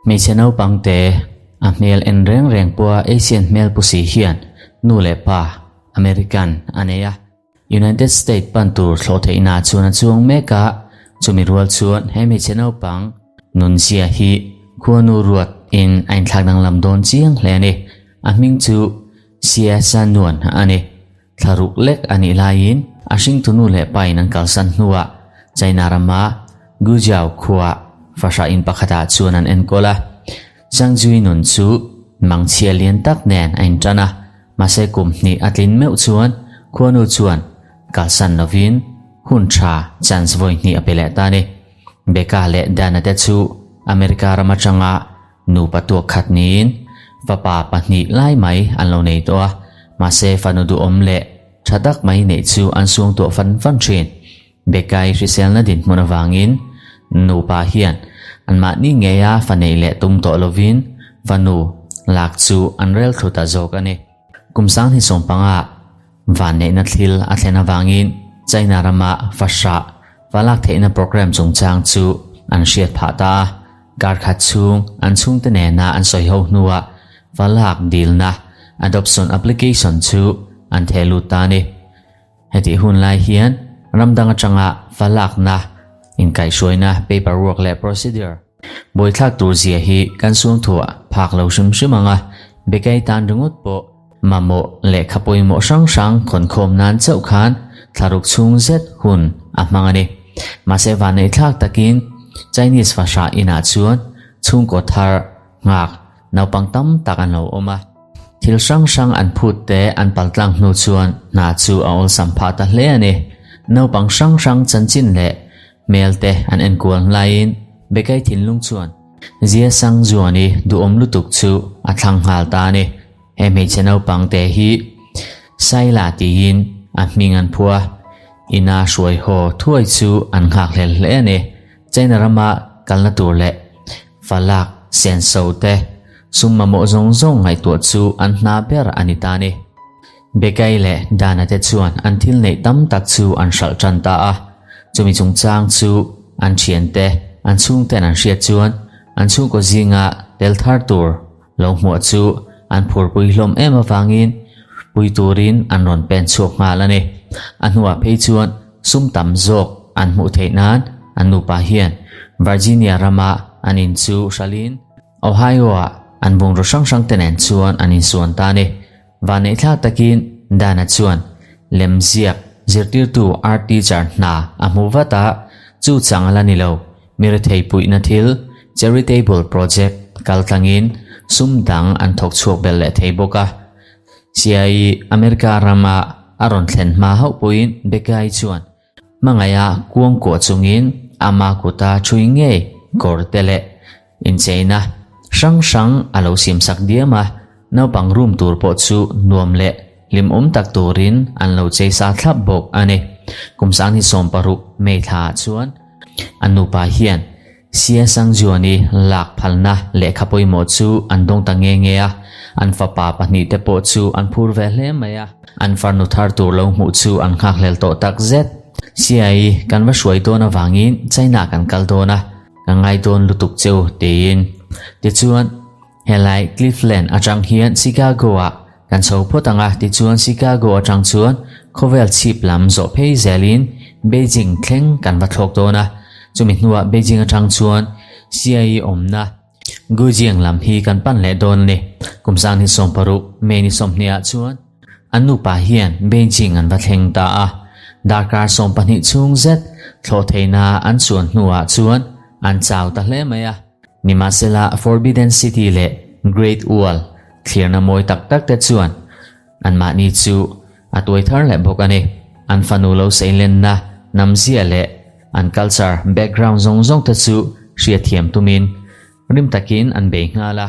Hmeichhe naupang te a hmel en reng reng pawha Asian hmel pu si hian nu leh pa American a nei a. United State pan tur thlawh theihna chuan a chuang mek a, chumi rual chuan he hmeichhe naupang nunzia hi khuanu ruat in a inthlak danglam dawn chiang hle a ni. A hming chu Sia Sanuan a ni. Thla ruk lek a nih laiin a hringtu nu leh pa in an kalsan hnuah China rama Guizhou khua fahrah in pakhatah chuan an enkawl a. Zhang Zui nun chu mangchhia lian tak nen a intan a, mahse kum hnih a tlin meuh chuan khuanu chuan kalsan lovin hun tha chance vawi hnih a pe leh ta a ni. Becca leh Dana te chu America ram atanga Nupa tuak khat niin fapa pahnih lai mai an lo nei tawh a, mahse fanu duhawm leh tha tak mai neih chu an suang tuah fan fan thin. Bekai hriselna dinhmun avangin nupa hian anmahni ngeia fa neih leh tum tawh lovin fanu lak chu an rel thlu ta zawk a ni. Kum sanghnih sawmpanga vanneihna thil a thlen avangin China rama fahrah fa lak theihna program chungchang chu an hriat phah ta a. Kar khat chhung an chhungte nena an sawi ho hnuah fa lak dilna, adoption application, chu an theh lut ta a ni. Hetih hun lai hian ram dang atanga fa lakna, inkaihhruaina, paperwork leh procedure, buaithlak tur zia hi kan suangthuah phak lo hrim hrim ang a, Bekai tan ringawt pawh mamawh lehkha pawimawh hrang hrang khawnkhawm nan chauh khan thlaruk chhung zet hun a hmang a ni. Mahse vanneihthlak takin Chinese fahrah inah chuan chhungkaw thar nghak naupang tam tak an lo awm a. Thil hrang hrang an phut te an paltlang hnu chuan hna chu a awlsam phah ta hle a ni. Naupang hrang hrang chanchin leh hmel te an enkual hlaiin Bekai thinlung chuan Zia Sang Zuani duhawm lutuk chu a thlang nghal ta a ni. He hmeichhe naupang te hi Saila tiin a hming an phua. Ina hruai haw thuai chu an nghakhlel hle a ni. China rama kalna tur leh falak senso te sum mamawh zawng zawng ngaihtuah chu an hna ber a ni ta a ni. Bekai leh Dana te chuan an thil neih tam tak chu an hralh tan ta a. Chumi chungchang chu an thiante, an chhungten an hriat chuan an chhungkaw zinga tel thar tur lo hmuah chu an phurpui hlawm em avangin pui turin an rawn pen chhuak nghal a ni. A hnuah phei chuan sum tam zawk an hmuh theih nan an nupa hian Virginia rama an in chu hralhin Ohio-ah an bungraw hrang hrang te nen chuan an insuan ta a ni. Vaneihthlak takin Dana chuan lemziak zirtirtu art teacher hna a hmu vat a, chu chang a la ni lo. Mi rethei puihna thil, charitable project, kal tlangin sum dang an thawk chhuak belh leh thei bawk a. CIA America rama a rawn thlen hma hauh pawhin Bekai chuan hmangaiha kuangkuah chungin ama kuta thui ngei kawr te leh incheina hrang hrang a lo siamsak diam a, naupang room tur pawh chu nuam leh hlimawm tak turin an lo chei sa thlap bawk a ni. Kum 2016 May thlaah chuan a nupa hian Sia Sangjuani lak phalna lehkha pawimawh chu an dawng ta nge nge a, an fapa pahnihte pawh chu an phur ve hle mai a, an farnu thar tur lo hmuh chu an nghakhlel tawh tak zet. Sia-i kan va hruai dawn avangin China kan kal dawn a, ka ngai dawn lutuk cheu tiin. Tichuan, helai Cleveland atang hian Chicago-ah kan chho phawt ang a, tichuan Chicago atang chuan khawvel chhip lam zawh phei zelin Beijing thleng kan va thlawk dawn a, chumi hnuah Beijing atang chuan Xiayi awmna Gujiang lam hi kan pan leh dawn a ni. Kum 2016 May ni 20 ah chuan an nupa hian Beijing an va thleng ta a, darkar 12 chhung zet thlawh theihna an chuan hnuah chuan an chau ta hle mai a. Nimahsela Forbidden City leh Great Wall thlirna mawi tak tak te chuan anmahni chu a tuai thar leh bawk a ni. An fanu lo seilenna namzia leh an culture background zawng zawng te chu hriatthiam tumin rim takin an bei nghal a.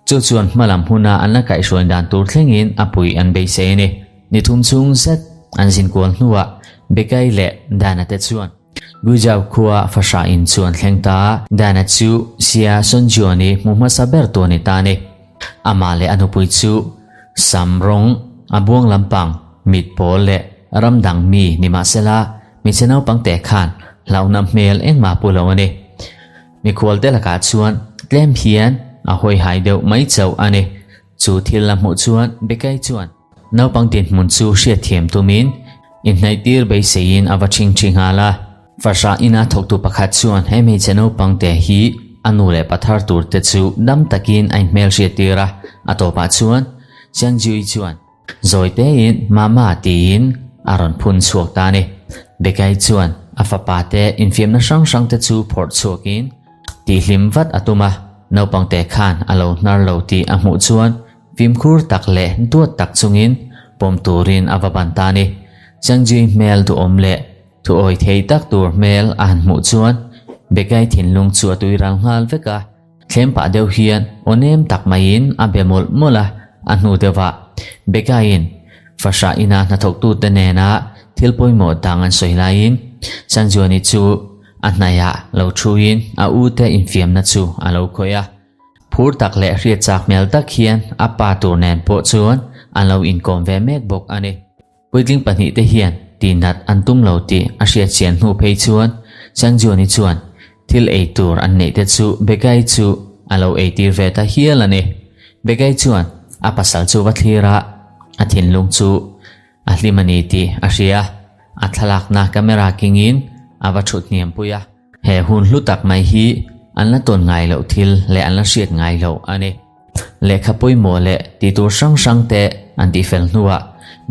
Chu chuan hmalam huna an la kaihhruai dan tur thlengin a pui an beisei a ni. Ni thum chhung zet an zinkual hnuah Bekai leh Dana te chuan Guizhou khua fahrah in chu an thleng ta a, Dana chu Xia Sonjuani hmu hmasa ber tu a ni ta a ni. Amah leh a nupui chu sam rawng, a buang lampang, mit pawl leh ram dang mi ni mahsela hmeichhe naupang te khan hlauhna hmel engmah pu lo a ni. Mikhualte lakah chuan tlem hian a hawihai deuh mai chauh a ni. Chu thil a hmuh chuan Bekai chuan naupang dinhmun chu hriatthiam tumin inhnaihtir beiseiin a va ṭhing ṭhi nghal a. Fahrah ina thawktu pakhat chuan he hmeichhe naupangte hi a nu leh pa thar turte chu dam takin a inhmelhriattir a, a tawpah chuan Chiang Jiu chuan Zawi tein Mama tiin a rawn phun chhuak ta a ni. Bekai chuan a fapa te infiamna hrang hrang te chu phawrh chhuakin tihhlim vat a tum a, naupangte khan a lo hnar lo tih a hmuh chuan fimkhur tak leh duat tak chungin pawm turin a va ban ta a ni. Changji hmel duhawm leh thuawi thei tak tur hmel a han hmuh chuan Bekai thinlung chu a tui ral nghal vek a. Thlem pah deuh hian aw nem tak maiin a be mawlh mawlh a, a hnu deuhah Becca-in fahrah ina hnathawktute nena thil pawimawh dang an sawi laiin Sanjuani chu a hnaihah lo thuin a ute infiamna chu a lo khawih a. Phur tak leh hriat chak hmel tak hian a pa tur nen pawh chuan an lo inkawm ve mek bawk a ni. Puitling pahnihte hian tihnat an tum lo tih a hriat chian hnu phei chuan Changjuani chuan thil ei tur an neih te chu Bekai chu a lo ei tir ve ta hial a ni. Bekai chuan a pasal chu va thlir a, a thinlung chu a hlim a ni tih a hria. A thlalakna camera kingin a va thut hniam pui a. He hun hlu tak mai hi an la tawn ngai loh thil leh an la hriat ngai loh a ni. Lehkha pawimawh leh tih tur hrang hrang te an tihfel hnuah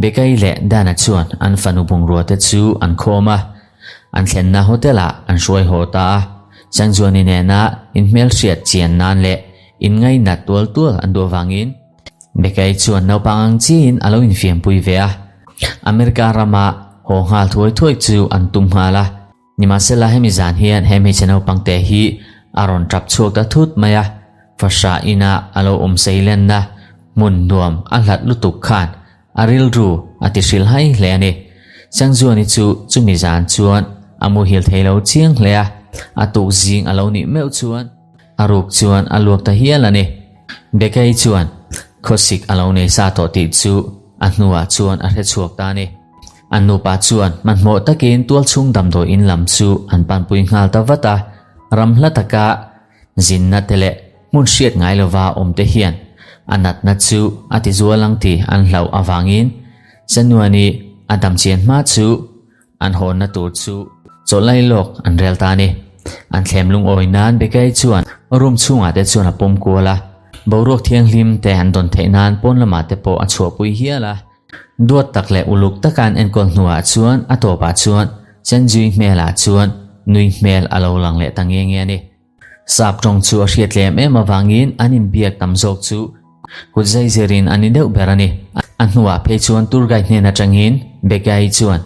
Bekai leh Dana chuan an fanu bungrua te chu an khawm a, an thlenna hotel ah an hruai haw ta a. Changzuani nena inhmelhriat chian nan leh inngainat tual tual an duh avangin Bekai chuan naupang ang chiin a lo infiampui ve a. America rama haw nghal thuai thuai chu an tum nghal a. Nimahsela hemi zan hian he hmeichhe naupang te hi a rawn tap chhuak ta thut mai a, fahrah ina a lo awm seilenna hmun nuam a hlat lutuk khan a rilru a ti hrilh hai hle a ni. Changzuani chu chumi zan chuan a muhil thei lo chiang hle a, a tuk zing a lo nih meuh chuan a ruk chuan a luak ta hial a ni. Bekai chuan khawsik a lo nei sa tawh tih chu a hnuah chuan a hre chhuak ta a ni. An nupa chuan hmanhmawh takin tualchhung damdawi in lam chu an panpui nghal ta vat a, ram hla taka zinna te leh hmun hriat ngai lova awm te hian a natna chu a ti zual ang tih an hlauh avangin January a damchian hma chu an hawnna tur chu chawlhlai lawk an rel ta a ni. An thlem lungawi nan Bekai chuan room chhungah te chuan a pawm kual a, boruak thianghlim te an dawn theih nan pawn lamah te pawh a chhuahpui hial a. Duat tak leh uluk taka an enkawl hnuah chuan a tawpah chuan Chenjui hmelah chuan nui hmel a lo lang leh ta nge nge a ni. Sap tawng chu a hriat lem em avangin an inbiak tam zawk chu kut zai zirin a ni deuh ber a ni. A hnuah phei chuan tour guide hnen atangin Bekai chuan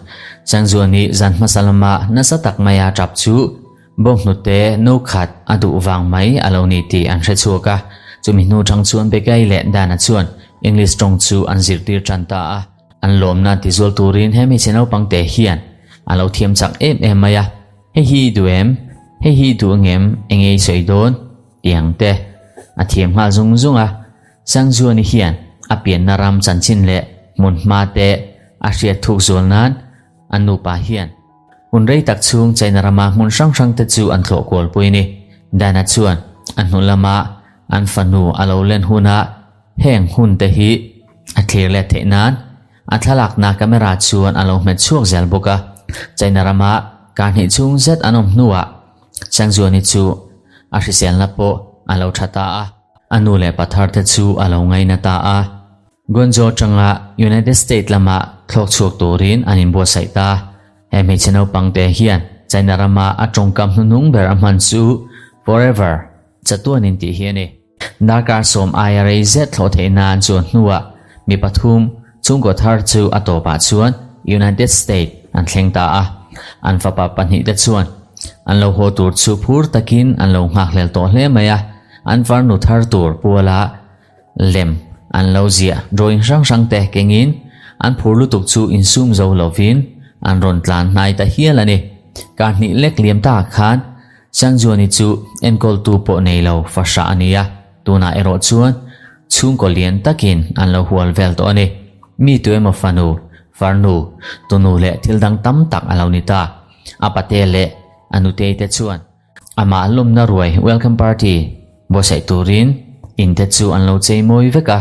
Changzuani zan hmasa lama nasa tak maia tap chu Bawnghnute no khat a duh vang mai a lo ni tih an hre chhuak a, chumi hnu chang chuan Bekai leh Dana chuan English tawng chu an zirtir tan ta a. An lawmna tizual turin he hmeichhe naupang te hian a lo thiam chak em em mai a, Hei hi i duh em? Hei hi i duh angem? Enge i sawi dawn? Tih ang te a thiam nghal zung zung a. Sangzuani hian a pianna ram chanchin leh hmunhma te a hriat thuk zual nan an nupa hian Hun rei tak chhung China rama hmun hrang hrang te chu an thlawh kual pui a ni. Dana chuan a hnu lama an fanu a lo len huna heng hun te hi a thlir let theih nan a thlalakna camera chuan a lo hmet chhuak zel bawk a. China rama kar hnih chhung zet an awm hnuah Changzuani chu a hriselna pawh a lo tha ta a. A nu leh pa thar te chu a lo ngaina ta a. Guangzhou atanga United States lama thlawk chhuak turin an inbuatsaih ta. He hmeichhe naupang te hian China rama a tawngkam hnuhnung ber a hman chu Forever, chatuanin tih hi a ni. Darkar sawm aia rei zet thlawh theih nan chuan hnuah mi pathum chhungkaw thar chu a tawpah chuan United States an thleng ta a. An fapa pahnihte chuan an lo haw tur chu phur takin an lo nghakhlel tawh hle mai a, an farnu thar tur puala Lem an lo ziah drawing hrang hrang te kengin an phur lutuk chu insum zo lovin an rawn tlan hnai ta hial a ni. Kar hnih lek liam takah khan Changzuani chu enkawltu pawh nei lo fahrah a ni a, tunah erawh chuan chhungkaw lian takin an lo hual vel tawh a ni. Mi tu emaw fanu, farnu, tunu leh thil dang tam tak a lo ni ta. A pate leh. a nutei te chuan amah lawmna ruai welcome party buatsaih turin in te chu an lo chei mawi vek a.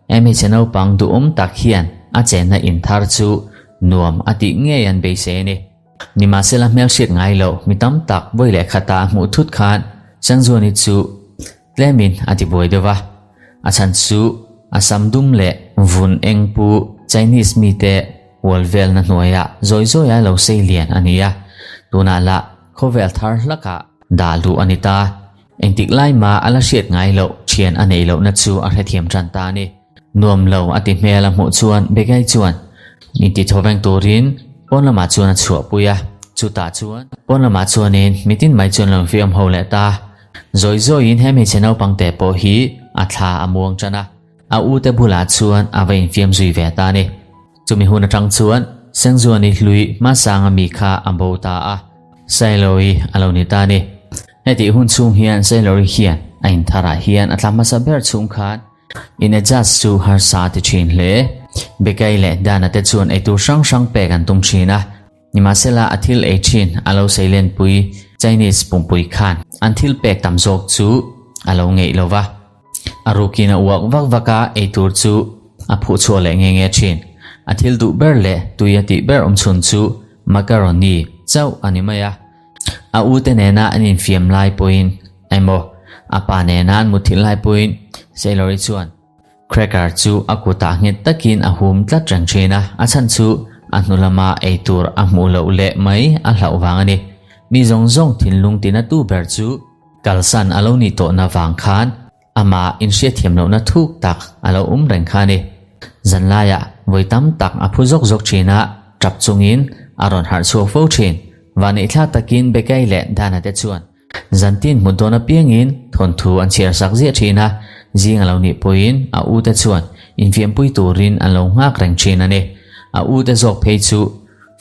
He hmeichhe naupang duhawm tak hian a chenna in thar chu nuam a tih ngei an beisei a ni. Nimahsela hmelhriat ngai loh mi tam tak vawi leh khata a hmuh thut khan Sangzuani chu tlemin a ti buai deuh va. A chhan chu a sam dum leh vun eng pu Chinese mite hual velna hnuaiah zawi zawia lo sei lian a ni a, tunah lah khawvel thar hlakah dah luh a ni ta. Engtik lai mah a la hriat ngai loh thian a neih lohna chu a hrethiam tan ta a ni. Nuam lo a ti hmel a hmuh chuan Begai chuan inti thaw veng turin pawn lamah chuan a chhuahpui a, chutah chuan pawn lamah chuanin mitin mai chuan lo infiam ho leh ta. Zawi zawiin he hmeichhe naupang te pawh hi a thla a muang tan a, a u te bulah chuan a va infiam zui ve ta a ni. Chumi hun atang chuan Sengzuani hlui hmasanga mi kha a bo ta a, Sailoi a lo ni ta a ni. Hetih hun chhung hian Sailori hian a intharah hian a thla hmasa ber chhung khan in adjust chu harsa a ti thin hle. Bekai leh Dana te chuan eitur hrang hrang pek an tum thin a, nimahsela a thil ei thin a lo seilenpui Chinese pumpui khan an thil pek tam zawk chu a lo ngeih lo va. A rukin a uak vak vak a, eitur chu a phuh chhuah leh nge nge thin. A thil duh ber leh tui a tih ber awmchhun chu macaroni chauh a ni mai a. A ute nena an infiam lai pawhin emaw a pa nena an mutthilh lai pawhin Sailor-i chuan cracker chu a kutah nghet takin a hum tlat reng thin a, a chhan chu a hnu lama eitur a hmuh loh leh mai a hlauh vang a ni. Mi zawng zawng thinlung tinatu ber chu kalsan a lo nih tawhna vang khan Amah inhriatthiam lohna thuk tak a lo awm reng kha a ni. Zanlaiah vawi tam tak a phu zawk zawk thin a, tap chungin a rawn harh chhuak fo thin. Vaneihthlak takin Bekai leh Dana te chuan zantin hmut dawn apiangin thawnthu an chhiar sak ziah thin a, zing a lo nih pawhin a u te chuan infiampui turin an lo nghak reng thin a ni. A u te zawk phei chu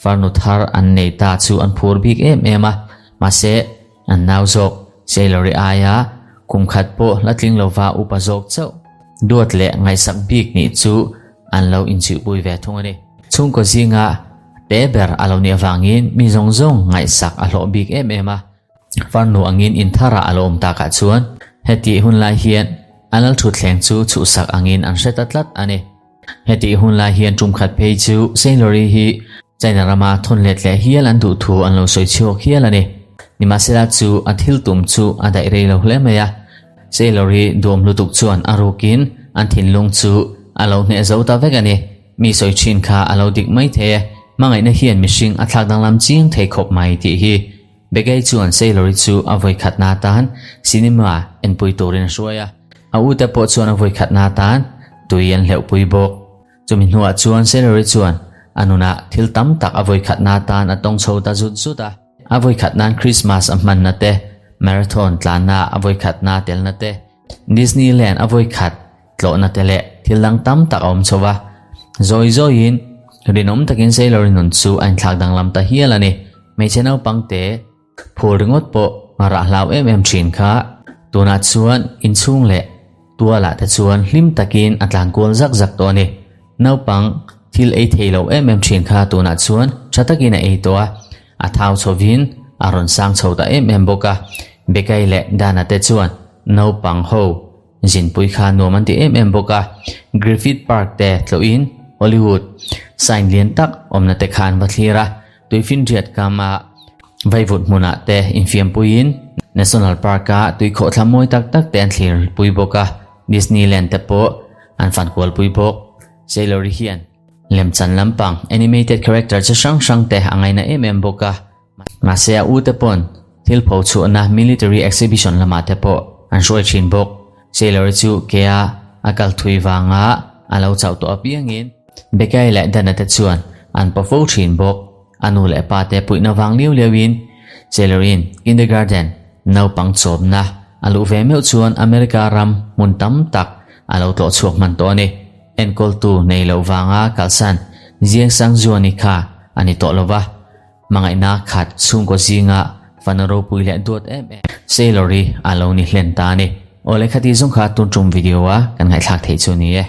farnu thar an nei ta chu an phur bik em em a, mahse, An nau zawk, Sailor-i aia kum khat pawh la tling lova upa zawk chauh duat leh ngaihsak bik nih chu an lo inchhuihpui ve thung a ni. Chhungkaw zinga te ber a lo nih avangin mi zawng zawng ngaihsak a hlawh bik em em a. Farnu angin intharah a lo awm takah chuan hetih hunlai hian a lalthutthleng chu chhuhsak angin an hre ta tlat a ni. Hetih hun lai hian tum khat phei chu Sailor-i hi China rama thawn let leh hial an duh thu an lo sawi chhuak hial a ni. Nimahsela chu a thil tum chu a daih rei lo hle mai a, Sailor-i duam lutuk chuan a rukin an thinlung chu a lo hneh zo ta vek a ni. Mi sawi thin kha a lo dik mai thei e, hmangaihna hian mihring a thlak danglam chiang thei khawp mai tih hi Begay chuan Sailor-i chu a vawikhatna atan cinema enpui turin a hruai a. A ute pawh chuan a vawikhatna atan tui an hleuhpui bawk. Chumi hnuah chuan Sailor-i chuan a nunah thil tam tak a vawikhatna atan a tawng chho ta zut zut a. A vawikhatna'n Christmas a hmanna te, marathon tlanna a vawikhatna telna te, Disneyland a vawikhat tlawhna te leh thil dang tam tak a awm chho va. Zawi zawiin rinawm takin Sailor-i nun chu a inthlak danglam ta hial a ni. Hmeichhe naupang te phul ringawt pawh rah hlau em em thin kha tunah chuan inchhung leh tualah te chuan hlim takin a tlan kual zak zak tawh a ni. Naupang thil ei thei lo em em thin kha tunah chuan tha takin a ei tawh a, a thau chhovin a rawn sang chho ta em em bawk a. Bekai leh Dana te chuan naupang ho Zinpui kha nuam an ti em em bawk a, Griffith Park te tlawhin Hollywood sign lian tak awmna te kha an va thlir a, tuifinriat kama vaivut hmunah te infiampuiin National Park-a tuikhawhthla mawi tak tak te an thlirpui bawk a, Disneyland te pawh an fankualpui bawk. Sailor-i hian lemchan lampang animated character chi hrang hrang te a ngaina em em bawk a, Mahse a ute pawn thil pho chhuahna military exhibition lamah te pawh an hruai thin bawk. Sailor-i chu kea a kal thui vanga a lo chauh tawh apiangin Bekai leh Dana te chuan an paw fo thin bawk. A nu leh pa te puihna vang liau liauin Sailor-in kindergarten naupang chawmna a luh ve meuh chuan America ram hmun tam tak a lo tlawh chhuak hman tawh a ni. Enkawltu nei loh vanga kalsan Ziangsang Zuani kha a ni tawh lo va. Hmangaihna khat chhungkaw zinga fanu ropui leh duat em em Sailor-i a lo ni hlen ta a ni. Aw lehkha tih zawng kha tun tum video a kan ngaihthlak theih chu ni e.